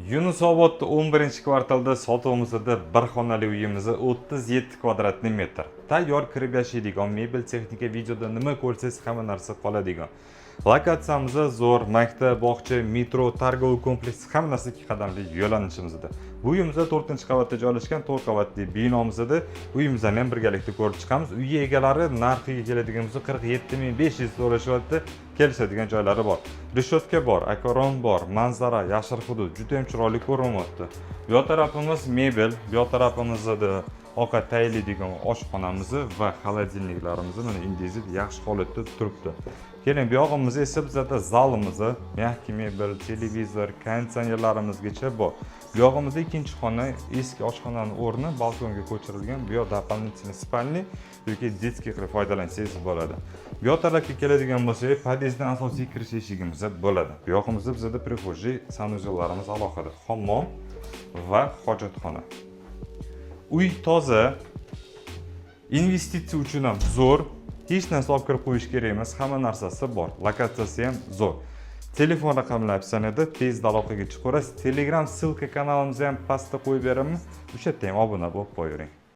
Yunusobodda 11-kvartalda sotuvimizda bir xonali uyimiz, 37 квадратный metr. Tayyor kirib yashaydigan, mebel, texnika, videoda nima ko'rsangiz, hamma narsa qoladigan. Lokatsiyamiz zo'r, maktab, bog'cha, metro, торговый kompleks, hamma narsa 2 qadamlik yo'lanishimizda. Bu uyimiz 4-qavatda joylashgan, 4 qavatli binomizda. Uyimizni ham birgalikda ko'rib chiqamiz. Uy egalari narxiga keladigan bo'lsa, 47 500 so'rashyapti. Kelishadigan joylari bor. Решётка bor, akvaron bor, manzara, yashil hudud, juda ham chiroyli ko'rinyapti. Bu yoq tarafimiz mebel, bu yoq tarafimizda ovqat tayyorlaydigan oshxonamiz va холодильник larimiz mana Indesit, yaxshi holatda turibdi. Keling, bu yog'imiz esa bizada zalimiz, мягкий mebel, televizor, konditsionerlarimizgacha bor. Bu yog'imizda ikkinchi xona, eski oshxonani o'rni balkonga ko'chirilgan. Bu yoq дополнительный спальный yoki детский qilib foydalansangiz bo'ladi. Bu yoq tarafga keladigan bo'lsak, podyezddan asosiy kirish eshigimiz bo'ladi. Bu yog'imizda bizada прихожий, санузел larimiz alohida, hammom va hojatxona. Uy toza, investitsiya uchun ham zo'r. Hech narsa olib kirib qo'yish kerak emas, hamma narsasi bor. Lokatsiyasi ham zo'r. Telefon raqamlari описание da, tezda aloqaga chiqaverasiz. Telegram ссылка kanalimizni ham pastda qo'yib beraman. O'sha yerda ham obuna bo'lib qo'yavering.